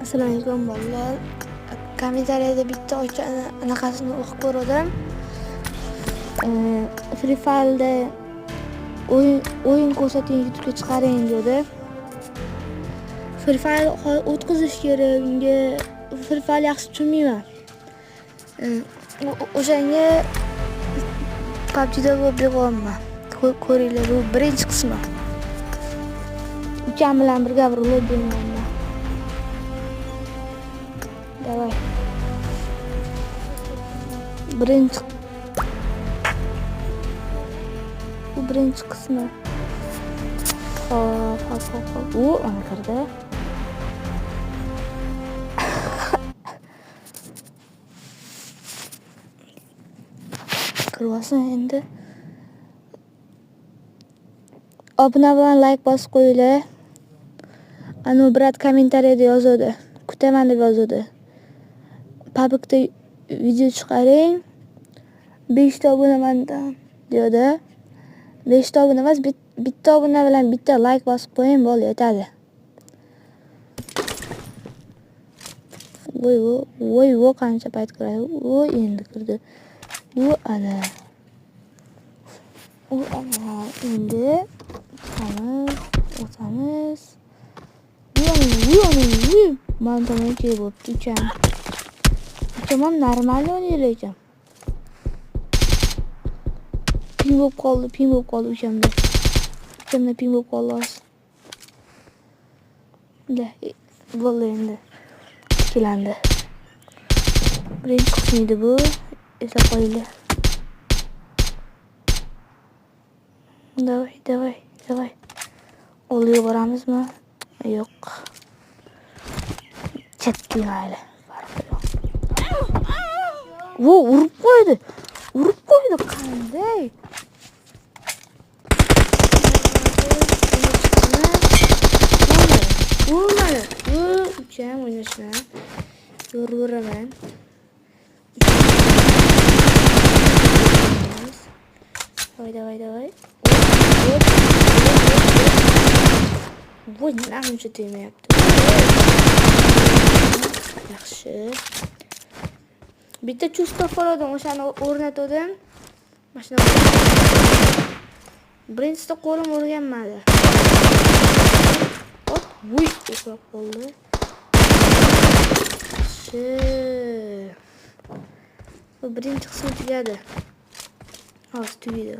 Assalomu alaykum, bolalar. Kommentariyada bitta ocha anaqasini o'qib ko'rdim. Free Fire'da o'yin ko'rsating, YouTube'ga chiqaring dedi. Free Fire o'tkazish kerak, unga Free Fire yaxshi tushunmayman. O'shanga PUBG'da bo'lib beryapman. Ko'ringlar, bu birinchi qismi. Ukam bilan birga bir lobby o'ynayman. Давай. Birinchi, bu birinchi qismi. Hop, hop, hop, hop. U ana kirdi. Kirib olsin endi. Obuna bilan like bosib qo'yinglar. Anu brat kommentariyada yozadi. Kutaman deb yozadi. PUBG'da video chiqaring. 5 ta obuna mandan deydi. 5 ta obuna emas, bitta obuna bilan bitta like bosib qo'ying, bo'ldi, yetadi. Voy vo, voy vo, qancha payt kiradi. Voy, endi kirdi. U ana. U ana, endi chiqamiz, o'tamiz. Voy, man tomon kelib bo'pti ukam. Ukam ham normal o'ynaydi lekin. Ping bo'lib qoldi, ping bo'lib qoldi ukamda. Ukamda ping bo'lib qoldi hozir. Da, bo'ldi endi. Tiklandi. Birinchi qismi edi bu. Eslab qo'yinglar. Давай, давай, давай. Oldiga boramizmi? Yo'q. Chetga mayli. Farqi yo'q. Vo, urib qo'ydi. Urib qo'ydi qanday? Bo'lmadi. Bu ukam o'ynashman. Yo'raveraman. Давай, давай, давай. Hop, hop, hop, hop. Voy, nima uncha tegmayapti. Yaxshi. Bitta чувство oldim, o'shani o'rnatdim. Mashina. Birinchisida qo'lim o'rganmadi. Hop, vuy, uxlab qoldi. Yaxshi. Bu birinchi qismi tugadi. Hozir tugaydi.